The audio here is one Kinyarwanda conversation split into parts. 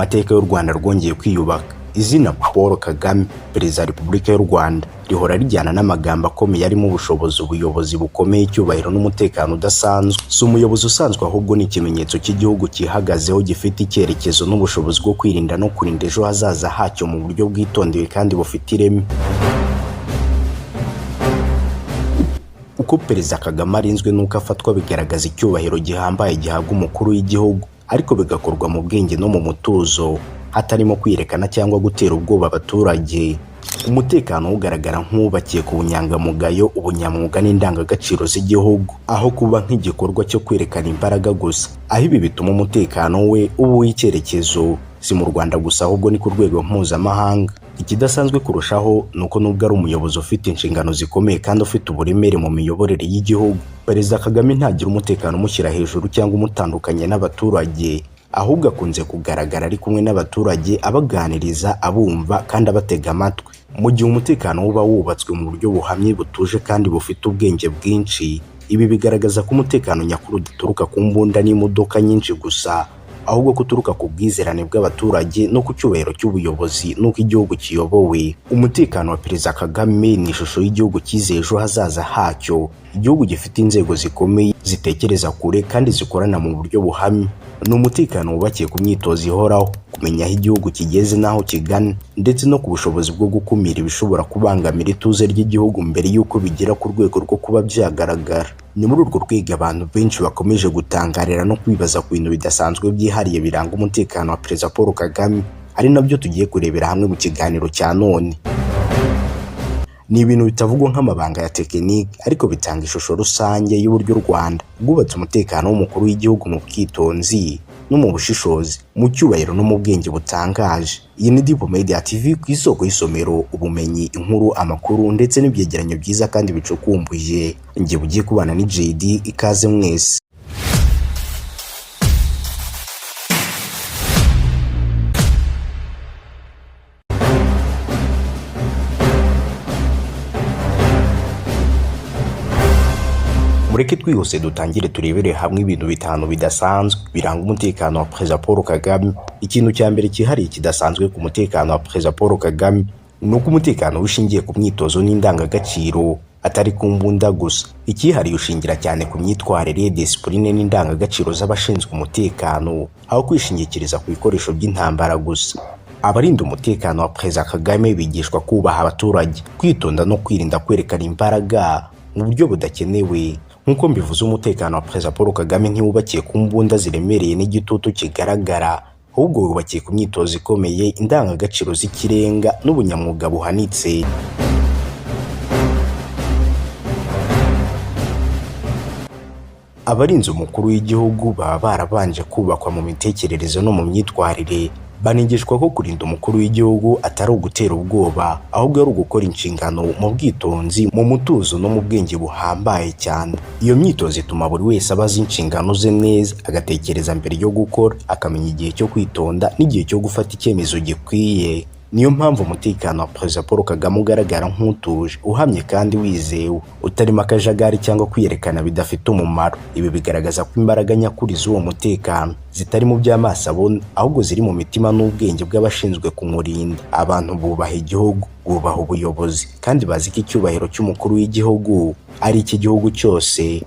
Mateka y'u Rwanda rwongeye kwiyubaka, izina Paul Kagame, Perezida wa Repubulika y'u Rwanda, rihora rijyana n'amagambo akomeye arimo ubushobozi, ubuyobozi bukomeye, icyubahiro n'umutekano udasanzwe. Si umuyobozi usanzwe, ahubwo ni ikimenyetso cy'igihugu cyihagazeho, gifite icyerekezo n'ubushobozi bwo kwirinda no kurinda ejo hazaza hacyo mu buryo bwitondewe kandi bufite ireme. Uko Perezida Kagame arinzwe n'uko afatwa bigaragaza icyubahiro gihambaye gihabwa umukuru w'igihugu, ariko bigakorwa mu bwenge no mu mutuzo, hatarimo kwiyerekana cyangwa gutera ubwoba abaturage. Umutekano ugaragara nk'uwubakiye ku bunyangamugayo, ubunyamwuga n'indangagaciro z'igihugu, aho kuba nk'igikorwa cyo kwerekana imbaraga gusa. Aho ibi bituma umutekano we uba uw'icyerekezo, si mu Rwanda gusa, ahubwo ni ku rwego mpuzamahanga. Ikidasanzwe kurushaho ni uko nubwo ari umuyobozi ufite inshingano zikomeye kandi ufite uburemere mu miyoborere y'igihugu, Perezida Kagame ntagira umutekano umushyira hejuru cyangwa umutandukanya n'abaturage, ahubwo akunze kugaragara ari kumwe n'abaturage, abaganiriza, abumva kandi abatega amatwi. Mu gihe umutekano uba wubatswe mu buryo buhamye, butuje kandi bufite ubwenge bwinshi, ibi bigaragaza ko umutekano nyakuri udaturuka ku mbunda n'imodoka nyinshi gusa, ahubwo ko uturuka ku bwizerane bw'abaturage no ku cyubahiro cy'ubuyobozi n'uko igihugu kiyobowe. Umutekano wa Perezida Kagame ni ishusho y'igihugu cyizeye ejo hazaza hacyo, igihugu gifite inzego zikomeye, zitekereza kure kandi zikorana mu buryo buhamye. Ni umutekano wubakiye ku myitozo ihoraho, kumenya aho igihugu kigeze n'aho kigana, ndetse no ku bushobozi bwo gukumira ibishobora kubangamira ituze ry'igihugu mbere y'uko bigera ku rwego rwo kuba byagaragara. Ni muri urwo rwego abantu benshi bakomeje gutangarira no kwibaza ku bintu bidasanzwe byihariye biranga umutekano wa Perezida Paul Kagame, ari nabyo tugiye kurebera hamwe mu kiganiro cya none. Ni ibintu bitavugwa nk'amabanga ya tekinike, ariko bitanga ishusho rusange y'uburyo u Rwanda rwubatse umutekano w'umukuru w'igihugu mu bwitonzi no mu bushishozi, mu cyubahiro no mu bwenge butangaje. Iyi ni Deep Media TV, ku isoko y'isomero, ubumenyi, inkuru, amakuru ndetse n'ibyegeranyo byiza kandi bicukumbuye. Njye bugiye kubana ni JD, ikaze mwese. Mureke twihuse dutangire turebere hamwe ibintu bitanu bidasanzwe biranga umutekano wa Perezida Paul Kagame. Ikintu cya mbere cyihariye kidasanzwe ku mutekano wa Perezida Paul Kagame ni uko umutekano ushingiye ku myitozo n'indangagaciro, atari ku mbunda gusa. Icyihariye ushingira cyane ku myitwarire, disipurine n'indangagaciro z'abashinzwe umutekano, aho kwishingikiriza ku bikoresho by'intambara gusa. Abarinda umutekano wa Perezida Kagame bigishwa kubaha abaturage, kwitonda no kwirinda kwerekana imbaraga mu buryo budakenewe. Nk'uko mbivuze, umutekano wa Perezida Paul Kagame ntiwubakiye ku mbunda ziremereye n'igitutu kigaragara, ahubwo wubakiye ku myitozo ikomeye, indangagaciro z'ikirenga n'ubunyamwuga buhanitse. Abarinze umukuru w'igihugu baba barabanje kubakwa mu mitekerereze no mu myitwarire, banigishwa ko kurinda umukuru w'igihugu atari ugutera ubwoba, ahubwo ari ugukora inshingano mu bwitonzi, mu mutuzo no mu bwenge buhambaye cyane. Iyo myitozo ituma buri wese aba azi inshingano ze neza, agatekereza mbere yo gukora, akamenya igihe cyo kwitonda n'igihe cyo gufata icyemezo gikwiye. Niyo mpamvu umutekano wa Perezida Paul Kagame ugaragara nk'utuje, uhamye kandi wizewe, utarimo akajagari cyangwa kwiyerekana bidafite umumaro. Ibi bigaragaza ko imbaraga nyakuri z'uwo mutekano zitari mu by'amaso abona, ahubwo ziri mu mitima n'ubwenge bw'abashinzwe kumurinda. Abantu bubaha igihugu, bubaha ubuyobozi, kandi bazi ko icyubahiro cy'umukuru w'igihugu ari icy'igihugu cyose.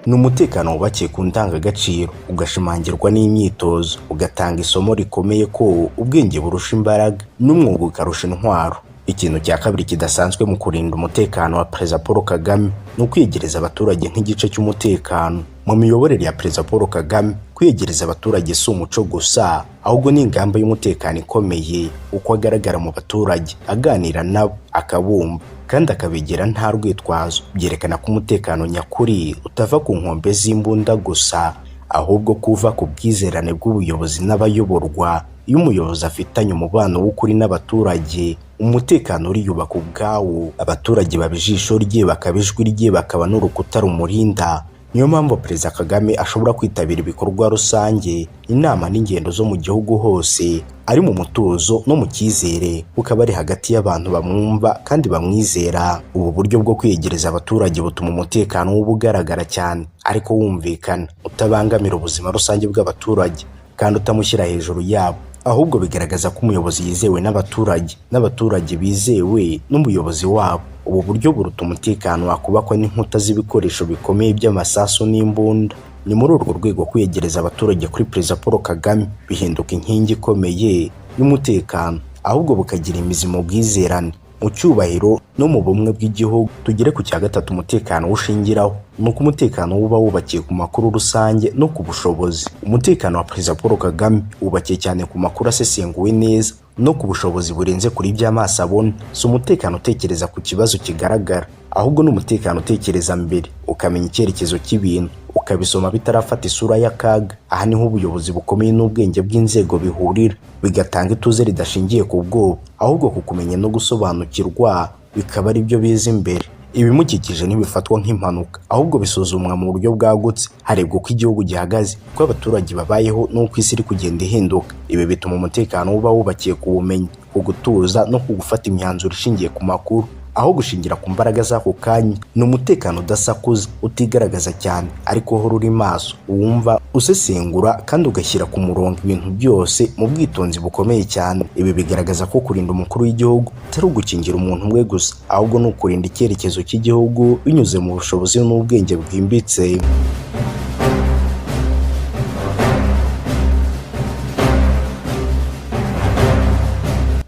Ni umutekano wubakiye ku ndangagaciro, ugashimangirwa n'imyitozo, ugatanga isomo rikomeye ko ubwenge burusha imbaraga n'umwuga ukarusha intwaro. Ikintu cya kabiri kidasanzwe mu kurinda umutekano wa Perezida Paul Kagame ni ukwiyegereza abaturage nk'igice cy'umutekano. Mu miyoborere ya Perezida Paul Kagame, kwiyegereza abaturage si umuco gusa, ahubwo ni ingamba y'umutekano ikomeye. Uko agaragara mu baturage, aganira nabo, akabumva kandi akabegera nta rwitwazo, byerekana ko umutekano nyakuri utava ku nkombe z'imbunda gusa, ahubwo kuva ku bwizerane bw'ubuyobozi n'abayoborwa. Iyo umuyobozi afitanye umubano w'ukuri n'abaturage, umutekano uriyubaka ubwawo. Abaturage baba ijisho rye, bakaba ijwi rye, bakaba n'urukuta rumurinda. Niyo mpamvu Perezida Kagame ashobora kwitabira ibikorwa rusange, inama n'ingendo zo mu gihugu hose, ari mu mutuzo no mu cyizere, kuko aba ari hagati y'abantu bamwumva kandi bamwizera. Ubu buryo bwo kwiyegereza abaturage butuma umutekano we uba ugaragara cyane ariko wumvikana, utabangamira ubuzima rusange bw'abaturage kandi utamushyira hejuru yabo, ahubwo bigaragaza ko umuyobozi yizewe n'abaturage, n'abaturage bizewe n'umuyobozi wabo. Ubu buryo buruta umutekano wakubakwa n'inkuta z'ibikoresho bikomeye by'amasasu n'imbunda. Ni muri urwo rwego kwiyegereza abaturage kuri Perezida Paul Kagame bihinduka inkingi ikomeye y'umutekano, ahubwo bukagira imizi mu bwizerane, mu cyubahiro no mu bumwe bw'igihugu. Tugere ku cya gatatu umutekano ushingiraho, ni uko umutekano uba wubakiye ku makuru rusange no ku bushobozi. Umutekano wa Perezida Paul Kagame wubakiye cyane ku makuru asesenguwe neza no ku bushobozi burenze kuri ibyo amaso abona. Si umutekano utekereza ku kibazo kigaragara, ahubwo ni umutekano utekereza mbere, ukamenya icyerekezo cy'ibintu, ukabisoma bitarafata isura y'akaga. Aha niho ubuyobozi bukomeye n'ubwenge bw'inzego bihurira, bigatanga ituze ridashingiye ku bwoba, ahubwo ku kumenya no gusobanukirwa bikaba ari byo biza imbere. Ibimukikije ntibifatwa nk'impanuka, ahubwo bisuzumwa mu buryo bwagutse, harebwa uko igihugu gihagaze, uko abaturage babayeho n'uko isi iri kugenda ihinduka. Ibi bituma umutekano uba wubakiye ku bumenyi, ku gutuza no ku gufata imyanzuro ishingiye ku makuru, aho gushingira ku mbaraga z'ako kanya. Ni umutekano udasakuza, utigaragaza cyane, ariko uhora uri maso, wumva, usesengura kandi ugashyira ku murongo ibintu byose mu bwitonzi bukomeye cyane. Ibi bigaragaza ko kurinda umukuru w'igihugu atari ugukingira umuntu umwe gusa, ahubwo ni ukurinda icyerekezo cy'igihugu binyuze mu bushobozi n'ubwenge bwimbitse.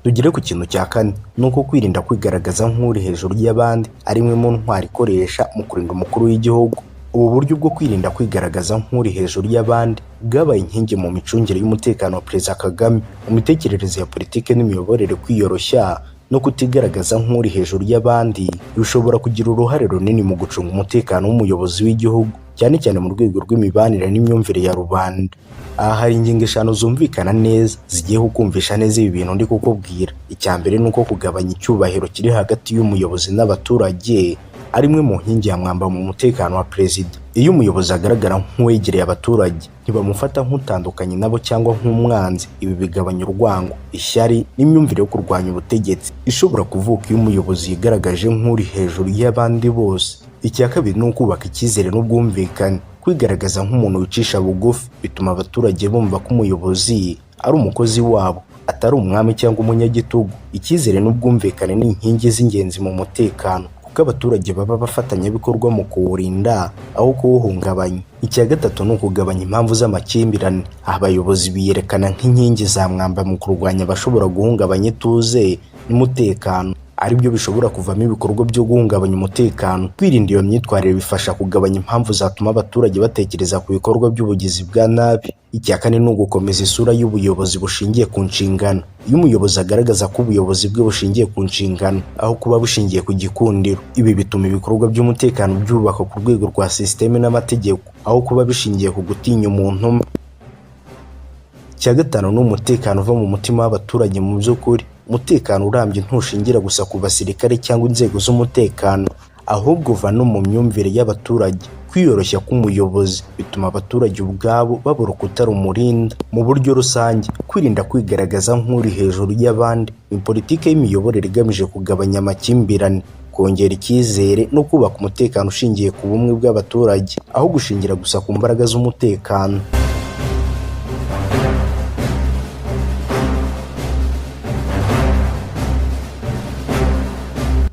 Tugere ku kintu cya kane, ni uko kwirinda kwigaragaza nk'uri hejuru y'abandi ari imwe mu ntwaro ikoresha mu kurinda umukuru w'igihugu. Ubu buryo bwo kwirinda kwigaragaza nk'uri hejuru y'abandi bwabaye inkingi mu micungire y'umutekano wa Perezida Kagame. Mu mitekerereze ya politiki n'imiyoborere, kwiyoroshya no kutigaragaza nk'uri hejuru y'abandi bishobora kugira uruhare runini mu gucunga umutekano w'umuyobozi w'igihugu, cyane cyane mu rwego rw'imibanire n'imyumvire ya rubanda. Aha hari ingingo eshanu zumvikana neza zigiye kukumvisha neza ibi bintu ndi kukubwira. Icya mbere ni uko kugabanya icyubahiro kiri hagati y'umuyobozi n'abaturage ari imwe mu nkingi ya mwamba mu mutekano wa perezida. Iyo umuyobozi agaragara nk'uwegereye abaturage, ntibamufata nk'utandukanye nabo cyangwa nk'umwanzi. Ibi bigabanya urwango, ishyari n'imyumvire yo kurwanya ubutegetsi ishobora kuvuka iyo umuyobozi yigaragaje nk'uri hejuru y'abandi bose. Icya kabiri ni ukubaka icyizere n'ubwumvikane. Kwigaragaza nk'umuntu wicisha bugufi bituma abaturage bumva ko umuyobozi ari umukozi wabo, atari umwami cyangwa umunyagitugu. Icyizere n'ubwumvikane ni inkingi z'ingenzi mu mutekano, kuko abaturage baba abafatanyabikorwa mu kuwurinda aho kuwuhungabanya. Icya gatatu ni ukugabanya impamvu z'amakimbirane. Abayobozi biyerekana nk'inkingi za mwamba mu kurwanya abashobora guhungabanya ituze n'umutekano, aribyo bishobora kuvamo ibikorwa byo guhungabanya umutekano. Kwirinda iyo myitwarire bifasha kugabanya impamvu zatuma abaturage batekereza ku bikorwa by'ubugizi bwa nabi. Icya kane ni ugukomeza isura y'ubuyobozi bushingiye ku nshingano. Iyo umuyobozi agaragaza ko ubuyobozi bwe bushingiye ku nshingano aho kuba bushingiye ku gikundiro, ibi bituma ibikorwa by'umutekano byubakwa ku rwego rwa sisiteme n'amategeko, aho kuba bishingiye ku gutinya umuntu umwe. Icya gatanu ni umutekano uva mu mutima w'abaturage. Mu by'ukuri, umutekano urambye ntushingira gusa ku basirikare cyangwa inzego z'umutekano, ahubwo uva no mu myumvire y'abaturage. Kwiyoroshya k'umuyobozi bituma abaturage ubwabo baba urukuta rumurinda. Mu buryo rusange, kwirinda kwigaragaza nk'uri hejuru y'abandi ni politiki y'imiyoborere igamije kugabanya amakimbirane, kongera icyizere no kubaka umutekano ushingiye ku bumwe bw'abaturage, aho gushingira gusa ku mbaraga z'umutekano.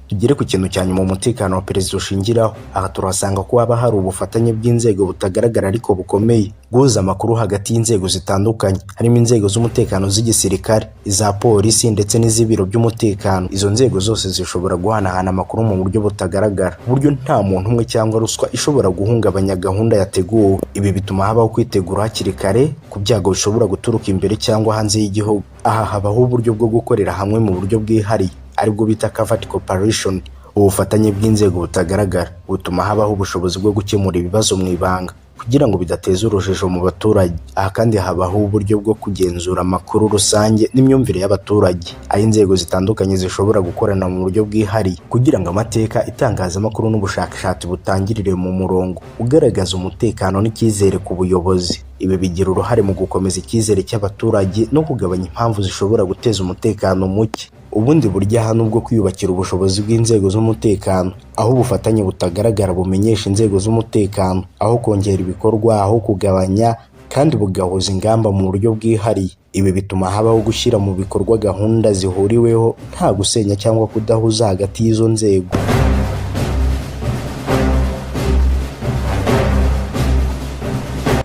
Tugere ku kintu cya nyuma umutekano wa perezida ushingiraho. Aha turahasanga ko haba hari ubufatanye bw'inzego butagaragara ariko bukomeye, guhuza amakuru hagati y'inzego zitandukanye, harimo inzego z'umutekano z'igisirikare, iza polisi ndetse n'iz'ibiro by'umutekano. Izo nzego zose zishobora guhanahana amakuru mu buryo butagaragara, ku buryo nta muntu umwe cyangwa ruswa ishobora guhungabanya gahunda yateguwe. Ibi bituma habaho kwitegura hakiri kare ku byago bishobora guturuka imbere cyangwa hanze y'igihugu. Aha habaho uburyo bwo gukorera hamwe mu buryo bwihariye, aribwo bita covert cooperation. Ubufatanye bw'inzego butagaragara butuma habaho ubushobozi bwo gukemura ibibazo mu ibanga, kugira ngo bidateza urujijo mu baturage. Aha kandi habaho uburyo bwo kugenzura amakuru rusange n'imyumvire y'abaturage, aho inzego zitandukanye zishobora gukorana mu buryo bwihariye kugira ngo amateka, itangazamakuru n'ubushakashatsi butangirire mu murongo ugaragaza umutekano n'icyizere ku buyobozi. Ibi bigira uruhare mu gukomeza icyizere cy'abaturage no kugabanya impamvu zishobora guteza umutekano muke. Ubundi buryo aha ni ubwo kwiyubakira ubushobozi bw'inzego z'umutekano, aho ubufatanye butagaragara bumenyesha inzego z'umutekano, aho kongera ibikorwa, aho kugabanya, kandi bugahuza ingamba mu buryo bwihariye. Ibi bituma habaho gushyira mu bikorwa gahunda zihuriweho nta gusenya cyangwa kudahuza hagati y'izo nzego.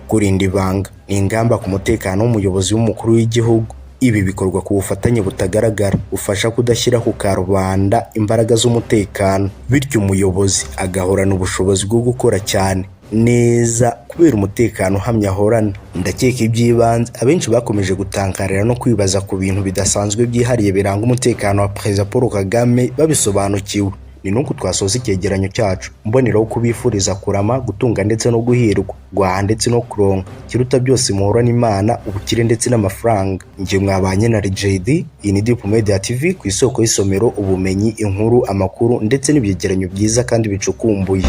Kurinda ibanga ni ingamba ku mutekano w'umuyobozi w'umukuru w'igihugu. Ibi bikorwa ku bufatanye butagaragara bufasha kudashyira ku karubanda imbaraga z'umutekano, bityo umuyobozi agahorana ubushobozi bwo gukora cyane neza kubera umutekano uhamye ahorana. Ndakeka iby'ibanze abenshi bakomeje gutangarira no kwibaza ku bintu bidasanzwe byihariye biranga umutekano wa Perezida Paul Kagame babisobanukiwe. Ni nuko twasoza icyegeranyo cyacu, mboneraho kubifuriza kurama, gutunga ndetse no guhirwa, guhaha ndetse no kuronka, ikiruta byose muhorane Imana, ubukire ndetse n'amafaranga. Njye mwabanye na JD, iyi ni Deep Media TV, ku isoko y'isomero, ubumenyi, inkuru, amakuru ndetse n'ibyegeranyo byiza kandi bicukumbuye.